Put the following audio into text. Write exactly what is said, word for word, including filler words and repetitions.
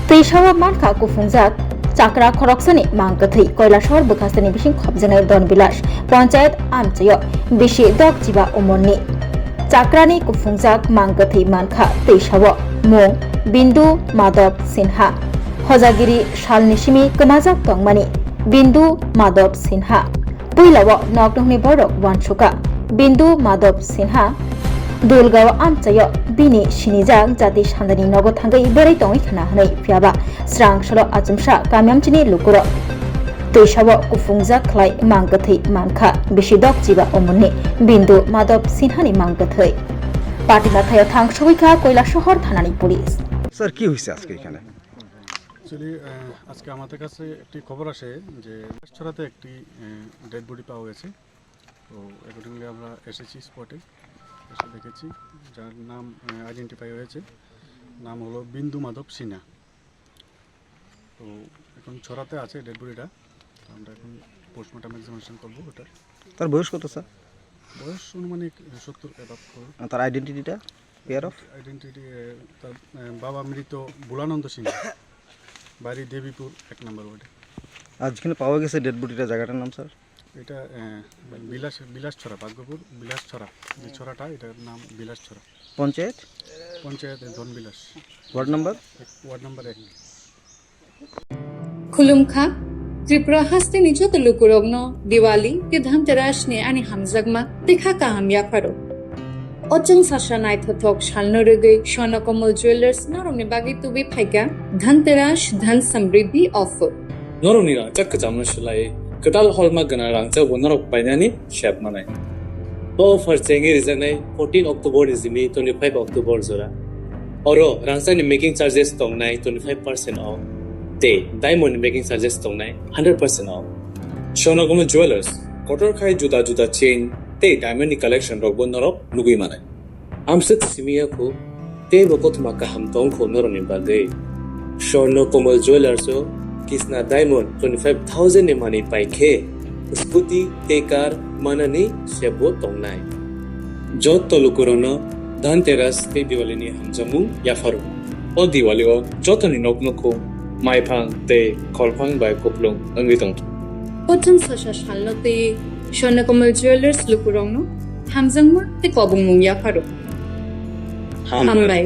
Twisao mankha kuphungjak chakra khoroksani mang kwthwi Koilasahar bwkhasteni bising khopjaknai Dhonbilas, ponchayat amchaio bisi dok chiba umorni. Chakrani kuphungjak mang kwthwi mankha twisao mung Bindu Madhab Sinha. Hojagiri salni simi kwmajak tongmani Bindu Madhab Sinha. Puilao noknokni borok uansukha. Bindu Madhab Sinha Dulgao amchaio bini sinijak jati sandani nogo thangwi berai tongwi khna hwnwi, phiyaba srang salo achomsa kami amchini lukurok twisao kuphungjak khlai mang kwthwi mankha bisi dok chiba umorni Bindu Madhab Sinhani mang kwthwi. Patima thaio thang sogwi kha Koilasahar thanani police. Sir, কি হয়েছে আজকে এখানে? অ্যাকচুয়ালি আজকে আমাদের কাছে একটি খবর আসে যে ছড়াতে একটি ডেড বডি পাওয়া গেছে। তো অ্যাকর্ডিংলি আমরা এসেছি স্পটে, এসে দেখেছি যার নাম আইডেন্টিফাই হয়েছে, নাম হলো বিন্দু মাধব সিনহা। তো এখন ছড়াতে আছে ডেড বডিটা। তো আমরা এখন পোস্টমর্টম এক্সামিনেশন করবো ওটা। তার বয়স কত স্যার? বয়স অনুমানিক সত্তর অ্যাবাভ হবে। আর তার আইডেন্টিটিটা? Pair of? আইডেন্টিটি, তার আহ, বাবা মৃত বুলানন্দ সিংহ, বাড়ি দেবীপুর এক নম্বর ওয়ার্ডে। আর যেখানে পাওয়া গেছে ডেড বডিটা, জায়গাটার নাম স্যার? এটা আহ, বিলাস বিলাসছড়া, ভাগ্যপুর বিলাসছড়া, যে ছড়াটা, এটার নাম বিলাসছড়া। পঞ্চায়েত? পঞ্চায়েত ধনবিলাস, ওয়ার্ড নাম্বার? এক- ওয়ার্ড নাম্বার এক। Khulumkha, Tripura hasteni joto lukurokno Diwali tei Dhanteras ni ani hamjakma tei kha kaham yapharo. O chwng sasa naithothok salno rwgwi Swarna Kamal Jewellers norokni bagwi tubui phaikha Dhanteras Dhan Samriddhi offer. Norokni rangchak kwchamno swlaiwi kwtal holma gwnang rangchakbo norok painani sep manai. O offer chengwi rijaknai fourteen October ni simi twenty-five October jora. Oro rangchakni making charges tongnai twenty-five percent off tei diamond ni making charges tongnai hundred percent off. Swarna Kamal Jewellers kotor khai juda juda chain tei diamond ni collection rokbo norok nugwi manai. Amswk simi ya kho, teibo kothoma kaham tong kho norokni bagwi. Swarna Kamal Jewellers o Kisna Diamond twenty-five thousand ni manwi pai khe, scooty tei car manani sebo tongnai. Jotto lukurokno Dhanteras tei Diwali ni hamjakmung yapharo. O Diwali o jotoni nok nukho maiphang tei kholphang bai kupulung wngwi tongtho. O chwng sasa salno tei Swarna Kamal Jewellers lukurokno hamjakma tei kobongmung yapharo. Hambai.